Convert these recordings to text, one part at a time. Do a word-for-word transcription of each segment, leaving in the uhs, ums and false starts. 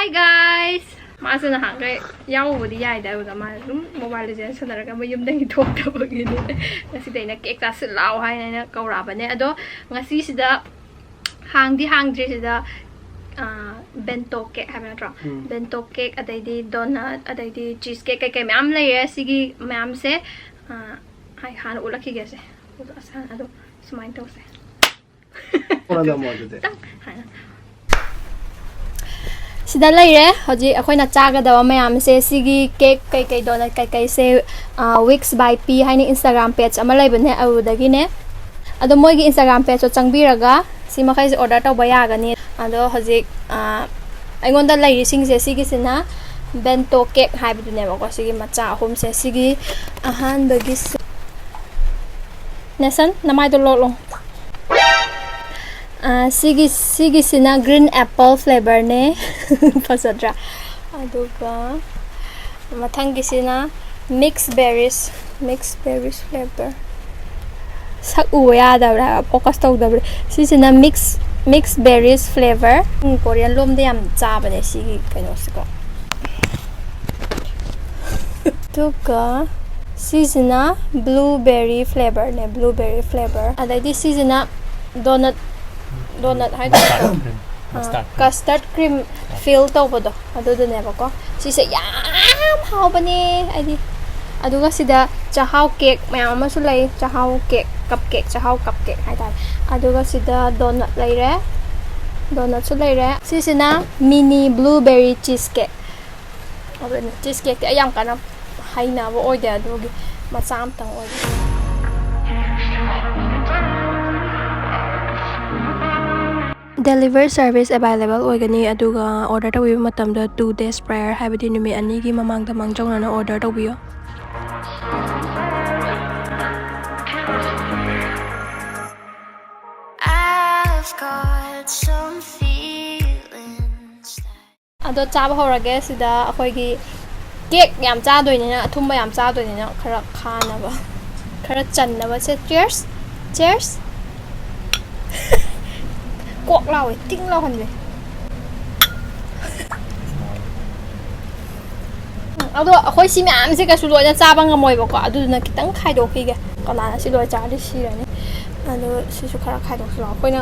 Hi guys! ꯃꯥꯁꯨ ꯅꯍꯥꯟꯈꯩ ꯌꯥꯎꯕꯕꯨꯗꯤ ꯌꯥꯏꯗ, ꯑꯗꯨꯒ ꯃꯥ ꯑꯗꯨꯝ Mobile Legends ꯁꯥꯟꯅꯔꯒ ꯃꯌꯨꯝꯗꯒꯤ ꯊꯣꯛꯇꯕꯒꯤꯅꯦ꯫ ꯉꯁꯤꯗꯤ ꯑꯩꯅ cake ꯆꯥꯁꯤꯜꯂꯥꯎ ꯍꯥꯏꯅ ꯑꯩꯅ ꯀꯧꯔꯛꯑꯕꯅꯦ꯫ ꯑꯗꯣ ꯉꯁꯤꯁꯤꯗ ꯍꯥꯡꯗꯤ ꯍꯥꯡꯗ꯭ꯔꯤ ꯁꯤꯗ, ꯑꯥ, bento cake ꯍꯥꯏꯕ ꯅꯠꯇ꯭ꯔꯣ? ꯎꯝ꯫ Bento cake, ꯑꯗꯩꯗꯤ donut, ꯑꯗꯩꯗꯤ cheese cake, ꯀꯩꯀꯩ ꯃꯌꯥꯝ ꯂꯩꯔꯦ꯫ ꯁꯤꯒꯤ ꯃꯌꯥꯝꯁꯦ, ꯑꯥ, ꯑꯩ ꯍꯥꯟꯅ ꯎꯠꯂꯛꯈꯤꯒꯦꯁꯦ꯫ ꯑꯗꯣ ꯑꯁ, ꯑꯗꯣ ꯁꯨꯃꯥꯏꯅ ꯇꯧꯁꯦ꯫ ꯈꯔ ꯅꯝꯃꯣ ꯑꯗꯨꯗꯤ꯫ ꯈꯤꯇꯪ ꯍꯥꯟꯅ꯫ ꯁꯤꯗ ꯂꯩꯔꯦ ꯍꯧꯖꯤꯛ ꯑꯩꯈꯣꯏꯅ ꯆꯥꯒꯗꯕ ꯃꯌꯥꯝꯁꯦ꯫ ꯁꯤꯒꯤ cake ꯀꯩꯀꯩ, donut ꯀꯩꯀꯩꯁꯦ, ah, Wix by P ꯍꯥꯏꯅ Instagram page ꯑꯃ ꯂꯩꯕꯅꯦ, ꯑꯗꯨꯗꯒꯤꯅꯦ꯫ ꯑꯗꯣ ꯃꯣꯏꯒꯤ Instagram pageꯇꯣ ꯆꯪꯕꯤꯔꯒ ꯁꯤ ꯃꯈꯩꯁꯦ order ꯇꯧꯕ ꯌꯥꯒꯅꯤ꯫ ꯑꯗꯣ ꯍꯧꯖꯤꯛ, ꯑꯥ, ꯑꯩꯉꯣꯟꯗ ꯂꯩꯔꯤꯁꯤꯡꯁꯦ, ꯁꯤꯒꯤꯁꯤꯅ bento cake ꯍꯥꯏꯕꯗꯨꯅꯦꯕꯀꯣ꯫ ꯁꯤꯒꯤ ꯃꯆꯥ ꯑꯍꯨꯝꯁꯦ, ꯁꯤꯒꯤ ꯑꯍꯥꯟꯕꯒꯤꯁꯤ, ꯅꯦꯁꯟ, ꯅꯃꯥꯏꯗꯣ ꯂꯣꯠꯂꯣ꯫ ꯑꯥ, ꯁꯤꯒꯤ, ꯁꯤꯒꯤꯁꯤꯅ green apple flavorꯅꯦ꯫ ꯐꯖꯗ꯭ꯔꯥ? ꯑꯗꯨꯒ ꯃꯊꯪꯒꯤꯁꯤꯅ mix berries, mix berries flavor꯫ ꯁꯛ ꯎꯕ ꯌꯥꯗꯕ꯭ꯔꯥ ꯍꯥꯏꯕ, focus ꯇꯧꯗꯕ꯭ꯔꯥ? ꯁꯤꯁꯤꯅ mix, mix berries flavor꯫ ꯎꯝ, Korean ꯂꯣꯝꯗ ꯌꯥꯝ ꯆꯥꯕꯅꯦ ꯁꯤꯒꯤ ꯀꯩꯅꯣꯁꯤꯀꯣ꯫ ꯑꯗꯨꯒ ꯁꯤꯁꯤꯅ blueberry flavorꯅꯦ, blueberry flavor꯫ ꯑꯗꯩꯗꯤ ꯁꯤꯁꯤꯅ donut, donut ꯍꯥꯏꯗꯣꯏꯔꯥ? Mustard cream. ꯑꯥ, mustard cream. Custard cream fill ꯇꯧꯕꯗꯣ ꯑꯗꯨꯗꯨꯅꯦꯕꯀꯣ꯫ ꯁꯤꯁꯦ ꯌꯥꯝ ꯍꯥꯎꯕꯅꯦ ꯑꯩꯗꯤ꯫ ꯑꯗꯨꯒ ꯁꯤꯗ ꯆꯥꯍꯥꯎ cake ꯃꯌꯥꯝ ꯑꯃꯁꯨ ꯂꯩ꯫ ꯆꯥꯍꯥꯎ cake, cup cake, ꯆꯥꯍꯥꯎ cup cake ꯍꯥꯏꯇꯥꯔꯦ꯫ ꯑꯗꯨꯒ ꯁꯤꯗ donut ꯂꯩꯔꯦ, donutꯁꯨ ꯂꯩꯔꯦ꯫ ꯁꯤꯁꯤꯅ mini blueberry cheese cake꯫ ꯑꯗꯨꯅꯤ, cheese cakeꯇꯤ ꯑꯩ ꯌꯥꯝ ꯀꯟꯅ ꯍꯩꯅꯕ ꯑꯣꯏꯗꯦ, ꯑꯗꯨꯒꯤ ꯃꯆꯥ ꯑꯝꯇꯪ ꯑꯣꯏꯕ꯫ Delivery service available ꯑꯣꯏꯒꯅꯤ, ꯑꯗꯨꯒ order ꯇꯧꯕꯤꯕ ꯃꯇꯝꯗ two days prior, ꯍꯥꯏꯕꯗꯤ ꯅꯨꯃꯤꯠ ꯑꯅꯤꯒꯤ ꯃꯃꯥꯡꯗ ꯃꯥꯡꯖꯧꯅꯅ order ꯇꯧꯕꯤꯌꯨ꯫ I've got some feelings that ꯑꯗꯣ ꯆꯥꯕ ꯍꯧꯔꯒꯦ꯫ ꯁꯤꯗ ꯑꯩꯈꯣꯏꯒꯤ cake ꯌꯥꯝ ꯆꯥꯗꯣꯏꯅꯤꯅ, ꯑꯊꯨꯝꯕ ꯌꯥꯝ ꯆꯥꯗꯣꯏꯅꯤꯅ, ꯈꯔ ꯈꯥꯅꯕ, ꯈꯔ ꯆꯟꯅꯕꯁꯦ꯫ Cheers! Cheers! ꯀꯣꯛ ꯂꯥꯎꯋꯦ, ꯇꯤꯡ ꯂꯥꯎꯍꯟꯕꯤ꯫ ꯑꯗꯣ ꯑꯩꯈꯣꯏ ꯁꯤ ꯃꯌꯥꯝꯁꯦ ꯀꯩꯁꯨ ꯂꯣꯏꯅ ꯆꯥꯕ ꯉꯝꯃꯣꯏꯕꯀꯣ, ꯑꯗꯨꯗꯨꯅ ꯈꯤꯇꯪ ꯈꯥꯏꯗꯣꯛꯈꯤꯒꯦ꯫ ꯀꯅꯥꯅ ꯁꯤ ꯂꯣꯏ ꯆꯥꯔꯗꯤ ꯁꯤꯔꯅꯤ꯫ ꯑꯗꯣ ꯁꯤꯁꯨ ꯈꯔ ꯈꯥꯏꯗꯣꯛꯁꯤꯔꯣ꯫ ꯑꯩꯈꯣꯏꯅ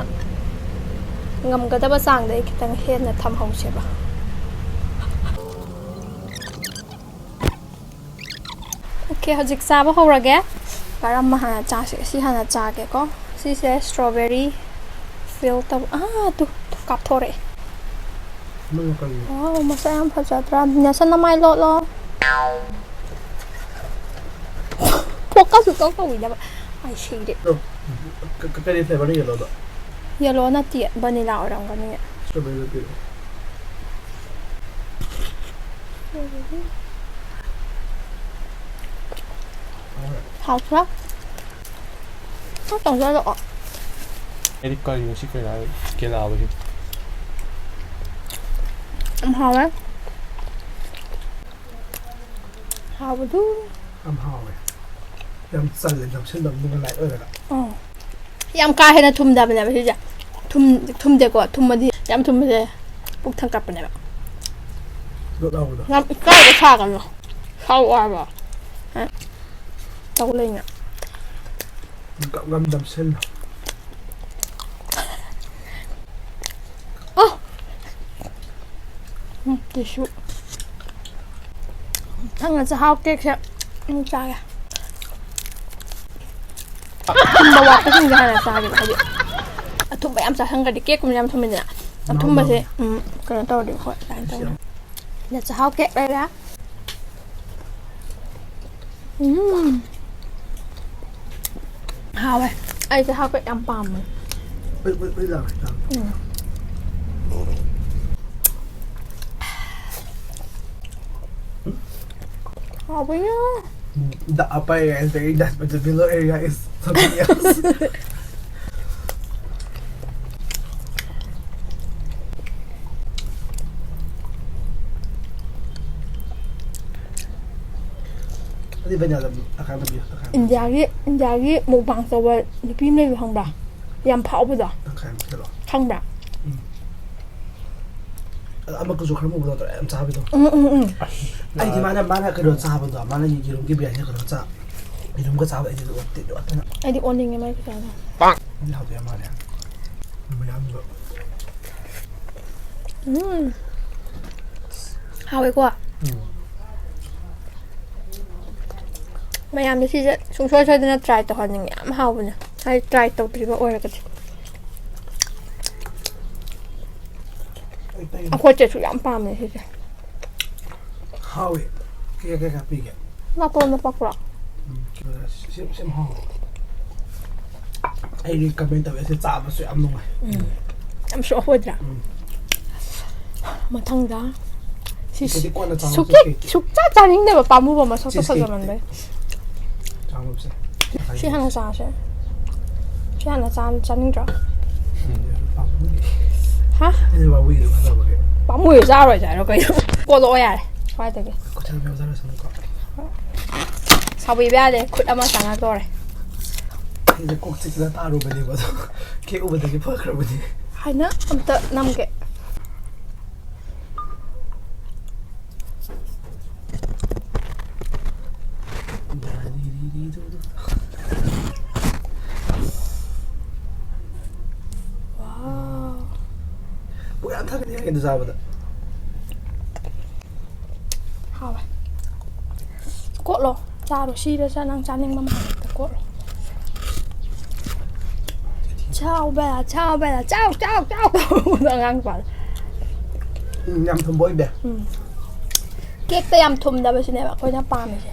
ꯉꯝꯒꯗꯕ ꯆꯥꯡꯗꯩ ꯈꯤꯇꯪ ꯍꯦꯟꯅ ꯊꯝꯍꯧꯁꯦꯕ꯫ ꯑꯣꯀꯦ, ꯍꯧꯖꯤꯛ ꯆꯥꯕ ꯍꯧꯔꯒꯦ꯫ ꯀꯔꯝꯕ ꯍꯥꯟꯅ ꯆꯥꯁꯦ? ꯁꯤ ꯍꯥꯟꯅ ꯆꯥꯒꯦꯀꯣ꯫ ꯁꯤꯁꯦ strawberry fill ꯇꯧ-, ꯑꯥ, ꯇꯨ, ꯇꯨ ꯀꯥꯞꯊꯣꯔꯛꯑꯦ꯫ ꯅꯪ ꯀꯔꯤ? Wow, ꯃꯁꯛ ꯌꯥꯝ ꯐꯖꯗ꯭ꯔꯥ? ꯅꯦꯜꯁꯟ, ꯅꯃꯥꯏ ꯂꯣꯠꯂꯣ꯫ Focus ꯁꯨꯡꯇꯧ ꯇꯧꯕꯤꯗꯕ꯫ ꯑꯩ ꯁꯤꯔꯦ꯫ ꯀ-, ꯀ-, ꯀꯔꯤ flavour ꯅꯣ yellow ꯗꯣ? Yellow ꯅꯠꯇꯦ, vanilla ꯑꯣꯏꯔꯝꯒꯅꯤ꯫ Strawberry ꯗꯣ ꯄꯤꯔꯛꯑꯣ꯫ ꯍꯥꯎꯕ꯭ꯔꯥ? ꯈꯔ ꯆꯪꯁꯤꯜꯂꯛꯑꯣ꯫ ꯑꯩꯗꯤ ꯀꯔꯤꯅꯣ ꯁꯤ ꯀꯩꯅꯣ ꯍꯥꯏ ꯀꯦꯂꯥꯕꯁꯤ꯫ ꯌꯥꯝ ꯍꯥꯎꯋꯦ꯫ ꯍꯥꯎꯕꯗꯨ꯫ ꯌꯥꯝ ꯍꯥꯎꯋꯦ꯫ ꯌꯥꯝ ꯆꯜꯂꯦ, ꯅꯞꯁꯤꯟꯕ ꯑꯃ ꯅꯨꯡꯉꯥꯏ ꯑꯣꯏꯔꯒ꯫ ꯑꯥ꯫ ꯌꯥꯝ ꯀꯥ ꯍꯦꯟꯅ ꯊꯨꯝꯗꯕꯅꯦꯕ ꯁꯤꯁꯦ꯫ ꯊꯨꯝ-, ꯊꯨꯝꯗꯦꯀꯣ꯫ ꯊꯨꯝꯃꯗꯤ, ꯌꯥꯝ ꯊꯨꯝꯕꯁꯦ ꯄꯨꯛ ꯊꯟꯒꯠꯄꯅꯦꯕ꯫ ꯗꯣꯠ ꯂꯥꯎꯕꯗꯣ꯫ ꯌꯥꯝ ꯏꯀꯥꯏꯕ ꯁꯥꯒꯅꯨ꯫ ꯁꯥꯎ ꯍꯥꯏꯕ꯫ ꯍꯥ? ꯇꯧ ꯂꯩꯅ꯫ ꯒꯝ ꯒꯝ ꯅꯞꯁꯤꯜꯂꯣ꯫ ꯑꯣ! ꯎꯝ, ꯇꯤꯁꯨ꯫ ꯃꯊꯪꯗ ꯆꯥꯛꯍꯥꯎ ꯀꯦꯛꯁꯦ ꯑꯃꯨꯛ ꯆꯥꯒꯦ꯫ ꯑꯊꯨꯝꯕ ꯋꯥꯠꯄꯁꯤꯡꯁꯦ ꯍꯥꯟꯅ ꯆꯥꯒꯦꯕ, ꯍꯥꯏꯗꯤ ꯑꯊꯨꯝꯕ ꯌꯥꯝ ꯆꯥꯁꯟꯈ꯭ꯔꯗꯤ ꯀꯦꯛꯀꯨꯝꯕ ꯌꯥꯝ ꯊꯨꯝꯃꯤꯗꯅ꯫ ꯑꯊꯨꯝꯕꯁꯦ, ꯎꯝ, ꯀꯩꯅꯣ ꯇꯧꯔꯗꯤ ꯍꯣꯏ, ꯑꯗꯨꯃꯥꯏꯅ ꯇꯧꯔꯦ꯫ ꯁꯤꯗ ꯆꯥꯛꯍꯥꯎ ꯀꯦꯛ ꯂꯩꯔꯦ꯫ ꯎꯝ꯫ ꯍꯥꯎꯋꯦ꯫ ꯑꯩꯁꯦ ꯍꯥꯞꯄꯦ ꯌꯥꯝ ꯄꯥꯝꯃꯦ꯫ ꯎꯏ, ꯎꯏ, ꯎꯏ ꯂꯥꯎꯋꯦ, ꯂꯥꯎꯋꯦ꯫ ꯎꯝ꯫ ꯍꯥꯎꯕꯅ꯫ The upper area is very nice, but the below area is something else. ꯑꯗꯨꯗꯤ ꯚꯦꯅꯤꯂꯥ ꯑꯀꯥꯟꯕ ꯄꯤꯌꯨ, ꯑꯀꯥꯟꯕ꯫ ꯏꯟꯗꯤꯌꯥꯒꯤ, ꯏꯟꯗꯤꯌꯥꯒꯤ mukbang ꯇꯧꯕ ꯅꯨꯄꯤ ꯑꯃ ꯂꯩꯕꯗꯣ ꯈꯪꯕ꯭ꯔꯥ? ꯌꯥꯝ ꯐꯥꯎꯕꯗꯣ꯫ ꯇꯪꯈꯥꯏ ꯑꯃ ꯄꯤꯁꯜꯂꯣ꯫ ꯈꯪꯕ꯭ꯔꯥ? ꯎꯝ꯫ ꯑꯃ ꯀꯨꯆꯨ ꯈꯔ ꯃꯨꯕꯗꯣ ꯅꯠꯇ꯭ꯔꯣ? ꯌꯥꯝ ꯆꯥꯕꯤꯗꯣ꯫ ꯎꯝ ꯎꯝ ꯎꯝ ꯑꯩꯗꯤ ꯃꯥꯅ ꯃꯥꯅ ꯀꯩꯅꯣ ꯆꯥꯕꯗꯣ, ꯃꯥꯅ ꯌꯦꯔꯨꯝꯒꯤ ꯕꯤꯔꯌꯥꯅꯤ ꯀꯩꯅꯣ ꯆꯥ, ꯌꯦꯔꯨꯝꯒ ꯆꯥꯕꯗ ꯑꯩꯗꯤ ꯑꯣꯠꯇꯤ ꯑꯣꯠꯇꯅ꯫ ꯑꯩꯗꯤ ꯑꯣꯟꯅꯤꯡꯉꯦ ꯃꯥꯏ ꯈꯨꯆꯥꯗꯣ꯫ ꯌꯥꯎꯗꯦ ꯃꯥꯅꯦ꯫ ꯃꯌꯥꯝꯗꯣ꯫ ꯎꯝ ꯍꯥꯎꯋꯦꯀꯣ꯫ ꯎꯝ꯫ ꯃꯌꯥꯝꯗ ꯁꯤꯁꯦ ꯁꯨꯡꯁꯣꯏ ꯁꯣꯏꯗꯅ ꯇ꯭ꯔꯥꯏ ꯇꯧꯍꯟꯅꯤꯡꯉꯦ꯫ ꯌꯥꯝ ꯍꯥꯎꯕꯅꯦ꯫ ꯍꯥꯏꯗꯤ ꯇ꯭ꯔꯥꯏ ꯇꯧꯗ꯭ꯔꯤꯕ ꯑꯣꯏꯔꯒꯗꯤ꯫ ꯑꯩ ꯇꯩ-, ꯑꯩꯈꯣꯏ ꯆꯦꯁꯨ ꯌꯥꯝ ꯄꯥꯝꯃꯦ ꯁꯤꯁꯦ꯫ ꯍꯥꯎꯋꯦ꯫ ꯀꯌꯥ ꯀꯌꯥ ꯀꯌꯥ ꯄꯤꯒꯦ? ꯅꯥꯇꯣꯟꯗ ꯄꯛꯄ꯭ꯔꯣ? ꯎꯝ, ꯁꯤ ꯌꯥꯝ ꯁꯤ ꯌꯥꯝ ꯍꯥꯎꯋꯦ꯫ ꯑꯩ ꯔꯤꯀꯃꯦꯟ ꯇꯧꯋꯦ꯫ ꯁꯤ ꯆꯥꯕꯁꯨ ꯌꯥꯝ ꯅꯨꯡꯉꯥꯏ꯫ ꯎꯝ ꯌꯥꯝ ꯁꯣꯐ ꯑꯣꯏꯗ꯭ꯔꯥ? ꯎꯝ꯫ ꯃꯊꯪꯗ ꯁꯤ ꯁꯤꯗꯤ ꯀꯣꯟꯅ ꯆꯥꯕ ꯁꯨꯛꯀꯤ cheesecake ꯇꯤ꯫ ꯁꯨꯛꯆꯥ ꯆꯥꯅꯤꯡꯗꯕ ꯄꯥꯝꯃꯨꯕ ꯃꯁꯛꯇꯣ Cheesecake ꯇꯤ꯫ ꯐꯖꯃꯟꯕꯩ꯫ ꯆꯥꯕꯁꯦ꯫ ꯁꯤ ꯍꯥꯟꯅ ꯆꯥꯁꯦ꯫ ꯁꯤ ꯍꯥꯟꯅ ꯆꯥ ꯆꯥꯅꯤꯡꯗ꯭ꯔꯣ? ꯎꯝ, ꯄꯥꯝꯃꯨꯏ꯫ ꯍꯥ? ꯑꯩꯗꯤ ꯄꯥꯝꯃꯨꯏꯗꯣ ꯐꯖꯕꯒꯤ꯫ ꯄꯥꯝꯃꯨꯏ ꯆꯥꯔꯣꯏꯁꯦ ꯍꯥꯏꯔꯣ ꯀꯩꯅꯣ? ꯀꯣꯠꯂꯛꯑꯣ ꯌꯥꯔꯦ ꯁ꯭ꯋꯥꯏꯗꯒꯤ꯫ ꯈꯨꯠꯁꯥ ꯃꯌꯥꯝ ꯆꯥꯔꯁꯅꯨꯀꯣ꯫ ꯁꯥꯎꯕꯤꯕ ꯌꯥꯗꯦ꯫ ꯈꯨꯠ ꯑꯃ ꯆꯪꯉꯛꯇꯣꯔꯦ꯫ ꯑꯩꯁꯦ ꯀꯣꯛ ꯆꯤꯛꯇꯅ ꯇꯥꯔꯨꯕꯅꯦꯕ ꯑꯗꯣ꯫ ꯀꯦꯛ ꯎꯕꯗꯒꯤ ꯐꯈ꯭ꯔꯕꯅꯦ꯫ ꯍꯥꯏꯅ ꯑꯝꯇ ꯅꯝꯒꯦ꯫ ꯋꯥꯎ꯫ ꯄꯨꯛ ꯌꯥꯝ ꯊꯟꯒꯅꯤ ꯍꯥꯏ ꯑꯗꯨ ꯆꯥꯕꯗ꯫ ꯍꯥꯎꯋꯦ꯫ ꯀꯣꯠꯂꯣ꯫ ꯆꯥꯔꯣ꯫ ꯁꯤꯗ ꯆꯥ-, ꯅꯪ ꯆꯥꯅꯤꯡꯕ ꯃꯌꯥꯝꯗꯣ ꯀꯣꯠꯂꯣ꯫ ꯆꯥꯎ ꯕꯦꯂꯥ, ꯆꯥꯎ ꯕꯦꯂꯥ, ꯆꯥꯎ, ꯆꯥꯎ, ꯆꯥꯎ ꯇꯧꯕꯗꯣ ꯑꯉꯥꯡ ꯅꯨꯄꯥꯗꯣ꯫ ꯎꯝ, ꯌꯥꯝ ꯊꯨꯝꯕ ꯑꯣꯏꯗꯦ꯫ ꯎꯝ꯫ ꯀꯦꯛꯇ ꯌꯥꯝ ꯊꯨꯝꯗꯕꯁꯤꯅꯦꯕ ꯑꯩꯈꯣꯏꯅ ꯄꯥꯝꯃꯤꯁꯦ꯫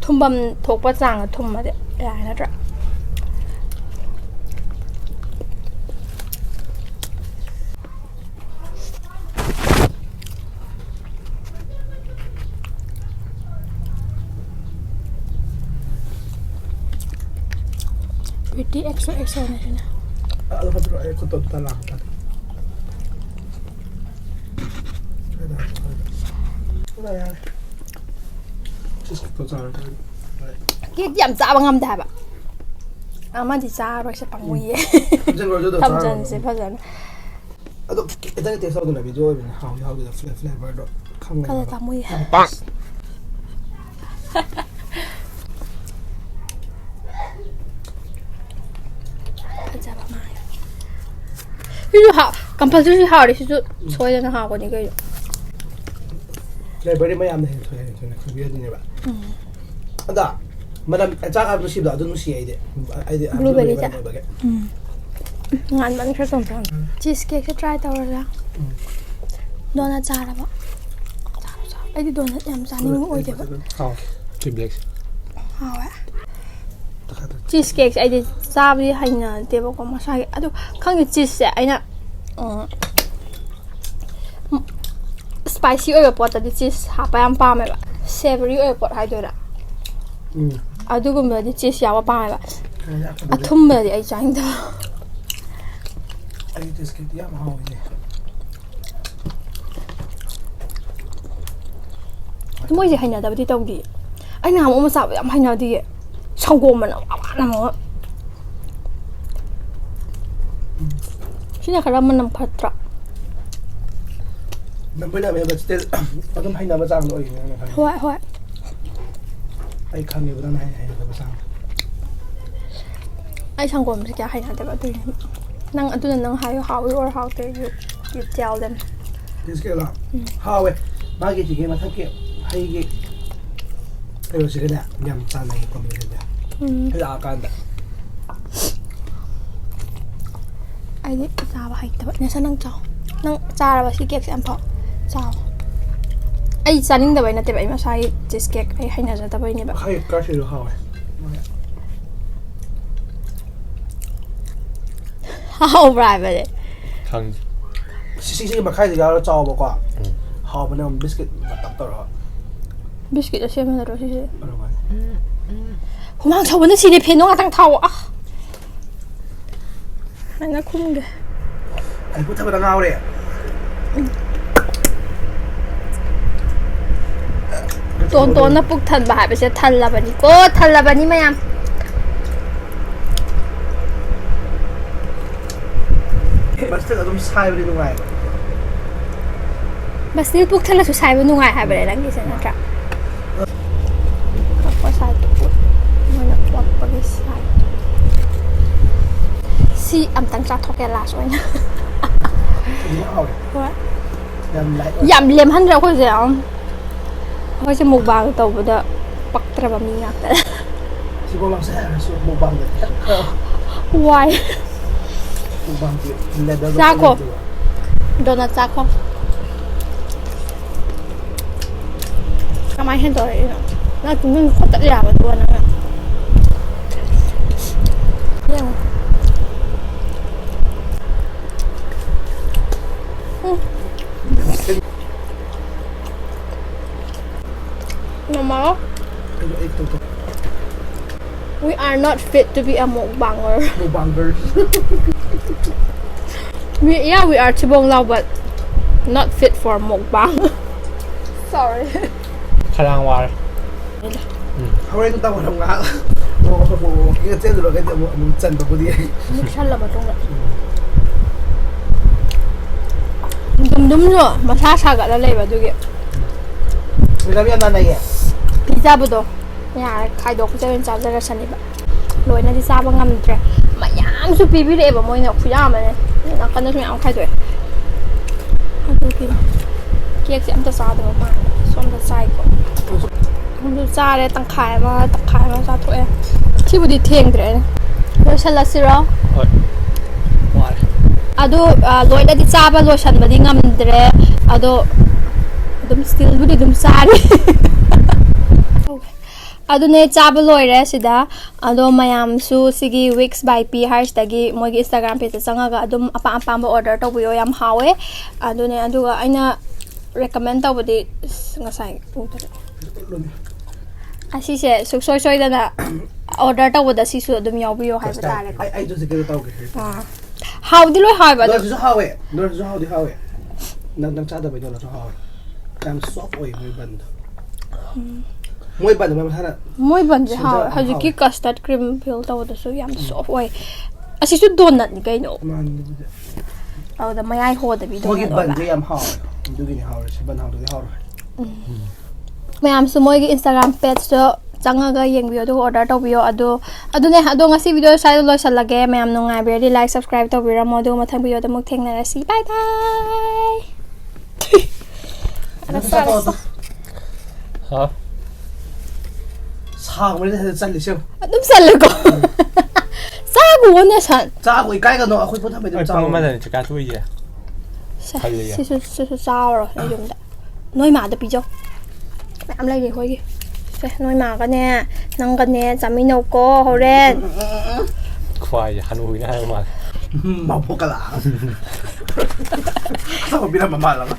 ꯊꯨꯝꯐꯝ ꯊꯣꯛꯄ ꯆꯥꯡꯗ ꯊꯨꯝꯃꯗꯤ ꯌꯥꯔꯦ ꯅꯠꯇ꯭ꯔꯥ? ꯄ꯭ꯔꯤꯇꯤ ꯑꯦꯛꯁꯣ ꯑꯦꯛꯁꯣꯅꯦ ꯁꯤꯅ꯫ ꯑꯗꯣ ꯐꯠꯇ꯭ꯔꯣ? ꯑꯩ ꯈꯨꯠꯇꯣ ꯑꯝꯇ ꯂꯥꯛꯄ ꯇꯥꯔꯦ꯫ ꯌꯥꯔꯦ, ꯌꯥꯔꯦ꯫ ꯆꯤꯁ ꯀꯦꯛꯇꯣ ꯆꯥꯔꯒ ꯌꯥꯔꯦ꯫ ꯀꯦꯛꯇꯤ ꯌꯥꯝ ꯆꯥꯕ ꯉꯝꯗꯦ ꯍꯥꯏꯕ꯫ ꯑꯃꯗꯤ ꯆꯥꯔꯣꯏꯁꯦ ꯄꯥꯝꯃꯨꯏꯌꯦ꯫ ꯊꯝꯖꯤꯜꯂꯣ ꯑꯗꯨꯗꯣ ꯊꯝꯖꯟꯁꯦ ꯆꯥꯔꯨꯔꯣ꯫ ꯐꯖꯅ꯫ ꯑꯗꯣ ꯈꯤꯇꯪ ꯇꯦꯁ ꯇꯧꯗꯅ ꯚꯤꯗꯤꯑꯣ ꯑꯣꯏꯕꯅꯤꯅ ꯍꯥꯎꯗꯤ ꯍꯥꯎꯗꯦꯗ ꯐ꯭ꯂꯦ- ꯐ꯭ꯂꯦꯚꯔꯗꯣ ꯈꯪꯉꯦ ꯀꯂ ꯍꯥꯏꯕ꯫ ꯆꯥꯃꯨꯏ꯫ ꯐꯖꯕ ꯃꯥꯜꯂꯦ꯫ ꯁꯤꯁꯨ ꯍꯥꯎ- ꯀꯝꯄꯜꯁꯔꯤ ꯍꯥꯎꯔꯦ ꯁꯤꯁꯨ꯫ ꯁꯣꯏꯗꯅ ꯍꯥꯎꯒꯅꯤ ꯀꯩꯅꯣ꯫ ꯐ꯭ꯂꯦꯚꯔꯗꯤ ꯃꯌꯥꯝꯅ ꯍꯦꯟꯅ ꯊꯣꯏꯅ ꯍꯦꯟꯅ ꯊꯣꯏꯅ ꯈꯪꯕꯤꯔꯗꯣꯏꯅꯦꯕ꯫ ꯎꯝ꯫ ꯑꯗ ꯃꯅꯝ ꯆꯥꯛ ꯍꯥꯏꯕ ꯅꯨꯡꯁꯤꯕꯗꯣ ꯑꯗꯨ ꯅꯨꯡꯁꯤ ꯑꯩꯗꯤ꯫ ꯑꯩꯗꯤ ꯕ꯭ꯂꯨꯕꯦꯔꯤꯁꯦ? ꯕ꯭ꯂꯨꯕꯦꯔꯤ ꯃꯅꯝ ꯑꯣꯏꯕꯒꯤ꯫ ꯎꯝ꯫ ꯉꯥꯟꯃꯟꯈ꯭ꯔꯦ ꯇꯣꯝꯊꯣꯟ꯫ ꯆꯤꯁ ꯀꯦꯛꯁꯦ ꯇ꯭ꯔꯥꯏ ꯇꯧꯔꯁꯦ꯫ ꯎꯝ꯫ ꯗꯣꯅꯠ ꯆꯥꯔꯕ? ꯑꯩꯗꯤ ꯗꯣꯅꯠ ꯌꯥꯝ ꯆꯥꯅꯤꯡꯕ ꯑꯣꯏꯗꯦꯕ꯫ ꯍꯥꯎ꯫ ꯇ꯭ꯋꯤꯛ ꯕꯦꯛꯁ꯫ ꯍꯥꯎꯋꯦ꯫ ꯇꯈꯥꯏ ꯇꯧ꯫ ꯆꯤꯁ ꯀꯦꯛꯁꯦ ꯑꯩꯗꯤ ꯆꯥꯕꯗꯤ ꯍꯩꯅꯗꯦꯕꯀꯣ ꯃꯁꯥꯒꯤ꯫ ꯑꯗꯨ ꯈꯪꯗꯦ ꯆꯤꯁꯁꯦ ꯑꯩꯅ, ꯎꯝ, ꯁ꯭ꯄꯥꯏꯁꯤ ꯑꯣꯏꯕ ꯄꯣꯠꯇꯗꯤ ꯆꯤꯁ ꯍꯥꯞꯄ ꯌꯥꯝ ꯄꯥꯝꯃꯦꯕ꯫ ꯁꯦꯕꯔꯤ ꯑꯣꯏꯕ ꯄꯣꯠ ꯍꯥꯏꯗꯣꯏꯔꯥ? ꯎꯝ꯫ ꯑꯗꯨꯒꯨꯝꯕꯗꯤ ꯆꯤꯁ ꯌꯥꯎꯕ ꯄꯥꯝꯃꯦꯕ꯫ ꯑꯩ ꯑꯊꯨꯝꯕꯗꯤ꯫ ꯑꯊꯨꯝꯕꯗꯤ ꯑꯩ ꯆꯥꯅꯤꯡꯗꯕ꯫ ꯑꯩ ꯆꯤꯁ ꯀꯦꯛꯇꯤ ꯌꯥꯝ ꯍꯥꯎꯋꯤꯅꯦ꯫ ꯃꯣꯏꯁꯦ ꯍꯩꯅꯗꯕꯗꯤ ꯇꯧꯗꯦ꯫ ꯑꯩꯅ ꯅꯍꯥꯟꯃꯨꯛ ꯑꯃ ꯆꯥꯕ ꯌꯥꯝ ꯍꯩꯅꯗꯤꯌꯦ꯫ ꯁꯪꯒꯣꯝ ꯃꯅꯝ ꯋꯥ ꯋꯥ ꯅꯝꯃꯒ꯫ ꯁꯤꯅ ꯈꯔ ꯃꯅꯝ ꯐꯠꯇ꯭ꯔꯥ? ꯅꯝꯕꯨꯗꯤ ꯅꯝꯃꯦ, but still ꯑꯗꯨꯝ ꯍꯩꯅꯕ ꯆꯥꯡꯗꯣ ꯑꯣꯏꯒꯅꯤ ꯅꯪꯅ ꯈꯪꯉꯤ꯫ ꯍꯣꯏ, ꯍꯣꯏ꯫ ꯑꯩ ꯈꯪꯉꯦꯕ ꯅꯪꯅ ꯍꯩ- ꯍꯩꯅꯗꯕ ꯆꯥꯡꯗꯣ꯫ ꯑꯩ ꯁꯪꯒꯣꯝꯁꯦ ꯀꯌꯥ ꯍꯩꯅꯗꯦꯕ ꯑꯗꯨꯏꯅꯦ꯫ ꯅꯪ ꯑꯗꯨꯅ ꯅꯪ ꯍꯥꯏꯌꯨ ꯍꯥꯎꯏ or ꯍꯥꯎꯇꯦ, you, you tell them꯫ ꯕꯤꯁꯀꯤꯠꯂꯣ? ꯎꯝ꯫ ꯍꯥꯎꯋꯦ꯫ ꯃꯥꯒꯤ ꯁꯤꯒꯤ ꯃꯊꯛꯀꯤ ꯍꯩꯒꯤ ꯀꯩꯅꯣꯁꯤꯒꯅꯦ ꯌꯥꯝ ꯆꯥꯟꯅꯩ combination ꯁꯦ꯫ ꯎꯝ꯫ ꯍꯩꯔꯛꯑꯀꯥꯟꯗ꯫ ꯑꯩꯗꯤ ꯆꯥꯕ ꯍꯩꯇꯕ꯫ ꯅꯦꯁꯟ ꯅꯪ ꯆꯥꯎ꯫ ꯅꯪ ꯆꯥꯔꯕ ꯁꯤ ꯀꯦꯛꯁꯦ ꯑꯝꯐꯥꯎ? ꯆꯥꯎ꯫ ꯑꯩ ꯆꯥꯅꯤꯡꯗꯕꯩ ꯅꯠꯇꯦꯕ, ꯑꯩ ꯃꯁꯥꯒꯤ ꯆꯤꯁ ꯀꯦꯛ ꯑꯩ ꯍꯩꯅꯖꯗꯕꯩꯅꯦꯕ꯫ ꯍꯩ ꯀꯥꯏꯁꯤꯁꯨ ꯍꯥꯎꯋꯦ꯫ ꯍꯥꯎꯕ꯭ꯔꯥ ꯍꯥꯏꯕꯅꯦ? ꯈꯪꯗꯦ꯫ ꯁꯤ- ꯁꯤꯁꯦ ꯃꯈꯥꯏꯗ ꯌꯥꯎꯔ ꯆꯥꯎꯕꯀꯣ꯫ ꯎꯝ꯫ ꯍꯥꯎꯕꯅꯦ, ꯕꯤꯁꯀꯤꯠ ꯇꯞ ꯇꯧꯔꯒ꯫ ꯕꯤꯁꯀꯤꯠ ꯑꯁꯦꯝꯕ ꯅꯠꯇ꯭ꯔꯣ ꯁꯤꯁꯦ? ꯑꯗꯨꯃꯥꯏꯅ꯫ ꯎꯝ, ꯎꯝ꯫ ꯍꯨꯃꯥꯡ ꯁꯧꯕꯅ ꯁꯤꯔꯦ, ꯐꯦꯟꯗꯣ ꯉꯥꯛꯇꯪ ꯊꯥꯎꯑꯣ꯫ ꯑꯥ꯫ ꯅꯪꯅ ꯈꯨꯝꯒꯦ꯫ ꯑꯩ ꯄꯨꯊꯕꯗ ꯉꯥꯎꯔꯦ꯫ ꯇꯣꯟ ꯇꯣꯟꯅ ꯄꯨꯛ ꯊꯟꯕ ꯍꯥꯏꯕꯁꯦ ꯊꯜꯂꯕꯅꯤꯀꯣ, ꯊꯜꯂꯕꯅꯤ ꯃꯌꯥꯝ꯫ ꯑꯗꯨꯝ ꯁꯥꯏꯕꯗꯤ ꯅꯨꯡꯉꯥꯏꯕ꯫ ꯕꯁꯅꯤꯜ ꯄꯨꯛ ꯊꯜꯂꯁꯨ ꯁꯥꯏꯕ ꯅꯨꯡꯉꯥꯏ ꯍꯥꯏꯕꯅꯦ ꯅꯪꯒꯤꯁꯦ, ꯅꯠꯇ꯭ꯔꯥ? ꯀꯛꯄ ꯁꯥꯏꯗ ꯄꯨꯛ ꯃꯣꯏꯅ ꯀꯛꯄꯒꯤ ꯁꯥꯏ꯫ ꯁꯤ ꯑꯝꯇꯪ ꯆꯥꯊꯣꯛꯀꯦ ꯂꯥꯁ ꯑꯣꯏꯅ꯫ ꯑꯗꯨꯝ ꯍꯥꯎꯋꯦ꯫ ꯍꯣꯏ꯫ ꯌꯥꯝ ꯂꯥꯏꯠ ꯑꯣꯏ꯫ ꯌꯥꯝ ꯂꯦꯝꯍꯟꯗ꯭ꯔꯦ ꯑꯩꯈꯣꯏꯁꯦ꯫ ꯑꯩꯈꯣꯏꯁꯦ ꯃꯨꯛꯕꯥꯡ ꯇꯧꯕꯗ ꯄꯛꯇ꯭ꯔꯕ ꯃꯤ ꯉꯥꯛꯇ꯫ ꯁꯤꯐꯥꯎ ꯂꯥꯎꯁꯦ ꯍꯥꯏꯔꯁꯨ ꯃꯨꯛꯕꯥꯡꯗ ꯈꯤꯇꯪ ꯈꯔ ꯋꯥꯏ꯫ ꯃꯨꯛꯕꯥꯡꯒꯤ ꯂꯦꯚꯦꯜꯗꯣ ꯆꯥꯈꯣ꯫ ꯂꯩꯇꯦꯕ꯫ ꯗꯣꯅꯠ ꯆꯥꯈꯣ꯫ ꯀꯃꯥꯏꯅ ꯍꯦꯟꯗꯣꯔꯛꯏꯅꯣ? ꯅꯪ ꯅꯪ ꯈꯣꯠꯇꯠ ꯌꯥꯕꯗꯨꯕꯨ ꯅꯪꯅ꯫ ꯌꯦꯡꯉꯣ꯫ ꯎꯝ꯫ ꯃꯃꯥ, ꯑꯩ ꯑꯩ ꯇꯧ- ꯇꯧ- we are not fit to be a mukbanger. ꯃꯨꯛꯕꯥꯡꯒꯔ꯫ We, yeah, we are ꯊꯤꯕꯣꯡ ꯂꯥꯎ, but not fit for mukbang. Sorry. ꯈꯔꯥꯡ ꯋꯥꯔꯦ꯫ ꯍꯣꯔꯦꯟ ꯅꯨꯡꯗꯥꯡ ꯋꯥꯏꯔꯝ ꯉꯥꯏꯍꯥꯛ ꯋꯥꯛꯀꯤꯡ ꯆꯦꯜꯂꯨꯔꯒꯗꯤ ꯑꯃꯨꯛ ꯑꯃꯨꯛ ꯆꯟꯕꯕꯨꯗꯤ꯫ ꯃꯨꯛꯁꯜꯂ ꯃꯇꯨꯡꯗ꯫ ꯗꯨꯝꯗꯨꯝꯁꯨ ꯃꯁꯥ ꯁꯥꯒꯠꯂ ꯂꯩꯕ ꯑꯗꯨꯒꯤ꯫ ꯃꯦꯗꯥꯝ ꯌꯥꯝ ꯅꯥꯟꯅꯩꯌꯦ꯫ ꯄꯤꯖꯕꯗꯣ ꯌꯥꯔꯦ, ꯈꯥꯏꯗꯣꯛꯄꯁꯦ ꯑꯣꯏꯅ ꯆꯥꯖꯔꯁꯅꯤꯕ꯫ ꯂꯣꯏꯅꯗꯤ ꯆꯥꯕ ꯉꯝꯗ꯭ꯔꯦ꯫ ꯃꯌꯥꯝꯁꯨ ꯄꯤꯕꯤꯔꯛꯑꯦꯕ ꯃꯣꯏꯅ, ꯈꯨꯌꯥꯝ ꯑꯃꯅꯦ꯫ ꯅꯥꯀꯟꯗꯁꯨ ꯃꯌꯥꯝ ꯈꯥꯏꯗꯣꯛꯑꯦ꯫ ꯑꯗꯨꯒꯤ ꯀꯦꯛꯁꯦ ꯑꯝꯇ ꯆꯥꯗꯕ ꯃꯥꯜꯂꯦ꯫ ꯁꯣꯝꯗ ꯆꯥꯏꯀꯣ꯫ ꯑꯗꯨ ꯆꯥꯔꯦ, ꯇꯪꯈꯥꯏ ꯑꯃ, ꯇꯪꯈꯥꯏ ꯑꯃ ꯆꯥꯊꯣꯛꯑꯦ꯫ ꯁꯤꯕꯨꯗꯤ ꯊꯦꯡꯗ꯭ꯔꯦ꯫ ꯂꯣꯏꯁꯜꯂꯁꯤꯔꯣ? ꯍꯣꯏ꯫ ꯋꯥꯔꯦ꯫ ꯑꯗꯨ, ꯑ, ꯂꯣꯏꯅꯗꯤ ꯆꯥꯕ ꯂꯣꯏꯁꯟꯕꯗꯤ ꯉꯝꯗ꯭ꯔꯦ꯫ ꯑꯗꯣ ꯑꯗꯨꯝ ꯁ꯭ꯇꯤꯜꯕꯨꯗꯤ ꯑꯗꯨꯝ ꯆꯥꯔꯤ꯫ ꯑꯗꯨꯅꯦ, ꯆꯥꯕ ꯂꯣꯏꯔꯦ ꯁꯤꯗ꯫ ꯑꯗꯣ ꯃꯌꯥꯝꯁꯨ ꯁꯤꯒꯤ Wix by P ꯍꯥꯏꯔꯤꯁꯤꯗꯒꯤ ꯃꯣꯏꯒꯤ Instagram page ꯇ ꯆꯪꯉꯒ ꯑꯗꯨꯝ ꯑꯄꯥꯝ ꯑꯄꯥꯝꯕ order ꯇꯧꯕꯤꯌꯣ, ꯌꯥꯝ ꯍꯥꯎꯋꯦ꯫ ꯑꯗꯨꯅꯦ, ꯑꯗꯨꯒ ꯑꯩꯅ recommend ꯇꯧꯕꯗꯤ, ꯑꯁ, ꯉꯁꯥꯏ ꯎꯗ꯭ꯔꯦ꯫ ꯑꯁꯤꯁꯦ ꯁꯨꯡꯁꯣꯏ ꯁꯣꯏꯗꯅ order ꯇꯧꯕꯗ ꯁꯤꯁꯨ ꯑꯗꯨꯝ ꯌꯥꯎꯕꯤꯌꯣ ꯍꯥꯏꯕ ꯇꯥꯔꯦꯀꯣ꯫ ꯑꯩ ꯑꯩꯁꯨ ꯍꯧꯖꯤꯛ ꯀꯩꯅꯣ ꯇꯧꯒꯦ꯫ ꯑꯥ꯫ ꯍꯥꯎꯗꯤ ꯂꯣꯏ ꯍꯥꯎꯋꯦꯕ ꯑꯗꯨ꯫ ꯗꯣꯅꯠꯁꯨ ꯍꯥꯎꯋꯦ, ꯗꯣꯅꯠꯁꯨ ꯍꯥꯎꯗꯤ ꯍꯥꯎꯋꯦ꯫ ꯅꯪ ꯅꯪ ꯆꯥꯗꯕꯩ ꯗꯣꯅꯠꯁꯨ ꯍꯥꯎꯋꯦ꯫ ꯌꯥꯝ soft ꯑꯣꯏ ꯃꯣꯏ ꯕꯟꯗꯣ꯫ ꯃꯣꯏ ꯕꯟꯗꯣ ꯃꯣꯏ ꯃꯁꯥꯅ ꯃꯣꯏ ꯕꯟꯁꯦ ꯍꯥꯎꯋꯦ꯫ ꯁꯦꯝꯖꯔꯛꯄ ꯍꯧꯖꯤꯛꯀꯤ ꯍꯥꯎꯋꯦ꯫ Custard cream fill ꯇꯧꯕꯗꯁꯨ ꯌꯥꯝ soft ꯑꯣꯏ꯫ ꯑꯁꯤꯁꯨ ꯗꯣꯅꯠꯅꯤ ꯀꯩꯅꯣ꯫ ꯃꯥꯅꯤ ꯑꯗꯨꯕꯨꯗꯤ꯫ ꯑꯗꯨꯗ ꯃꯌꯥꯏ ꯍꯣꯗꯕꯤꯗꯣ ꯃꯣꯏꯒꯤ ꯑꯣꯏꯕ꯫ ꯕꯟꯁꯦ ꯌꯥꯝ ꯍꯥꯎꯋꯦ꯫ ꯑꯗꯨꯒꯤꯅꯤ ꯍꯥꯎꯔꯤꯁꯦ, ꯕꯟ ꯍꯥꯎꯗ꯭ꯔꯗꯤ ꯍꯥꯎꯔꯣꯏ꯫ ꯃꯌꯥꯝꯁꯨ ꯃꯣꯏꯒꯤ Instagram pageꯇꯣ ꯆꯪꯉꯒ ꯌꯦꯡꯕꯤꯌꯣ, ꯑꯗꯨꯒ order ꯇꯧꯕꯤꯌꯣ꯫ ꯑꯗꯣ ꯑꯗꯨꯅꯦ, ꯑꯗꯣ ꯉꯁꯤ video ꯁ꯭ꯋꯥꯏꯗ ꯂꯣꯏꯁꯤꯜꯂꯒꯦ꯫ ꯃꯌꯥꯝ ꯅꯨꯡꯉꯥꯏꯕꯤꯔꯗꯤ like, subscribe ꯇꯧꯕꯤꯔꯝꯃꯣ, ꯑꯗꯨꯒ ꯃꯊꯪ videoꯗ ꯑꯃꯨꯛ ꯊꯦꯡꯅꯔꯁꯤ꯫ Bye bye. ꯍꯥꯎ꯫ ꯁꯥꯡꯕꯅꯤꯅ ꯍꯦꯟꯅ ꯆꯜꯂꯤꯁꯦ ꯌꯦꯡꯉꯨ꯫ ꯑꯗꯨꯝ ꯆꯜꯂꯦꯀꯣ꯫ ꯆꯥꯈꯣꯅꯦ ꯁꯟ꯫ ꯆꯥꯈꯣ, ꯏꯀꯥꯏꯒꯅꯣ, ꯑꯩꯈꯣꯏ ꯄꯣꯠ ꯊꯝꯕꯩ ꯑꯗꯨꯝ ꯍꯣꯏ, ꯄꯨꯡ ꯆꯥꯈꯣ꯫ ꯑꯃꯗꯅꯤ ꯆꯥꯛꯆꯥ ꯇꯣꯛꯏꯁꯦ꯫ ꯁꯦ, ꯈꯜꯂꯦ ꯌꯥꯝ꯫ ꯁꯤꯁꯨ ꯁꯤꯁꯨ ꯆꯥꯎꯔꯣ ꯅꯣꯏ ꯌꯨꯝꯗ꯫ ꯅꯣꯏ ꯃꯥꯗ ꯄꯤꯖꯧ꯫ ꯃꯌꯥꯝ ꯂꯩꯔꯤ ꯑꯩꯈꯣꯏꯒꯤ꯫ ꯁꯦ, ꯅꯣꯏ ꯃꯥꯒꯅꯦ ꯅꯪꯒꯅꯦ ꯆꯥꯃꯤꯟꯅꯧꯀꯣ ꯍꯣꯔꯦꯟ꯫ ꯈ꯭ꯋꯥꯏ ꯍꯅꯨꯕꯤꯅ ꯍꯥꯏꯕ ꯃꯥꯜꯂꯦ꯫ ꯎꯝ, ꯃꯕꯣꯛꯀ ꯂꯥꯛꯑꯒ꯫ ꯑꯆꯥꯄꯣꯠ ꯄꯤꯔꯝꯕ ꯃꯥꯜꯂꯒ꯫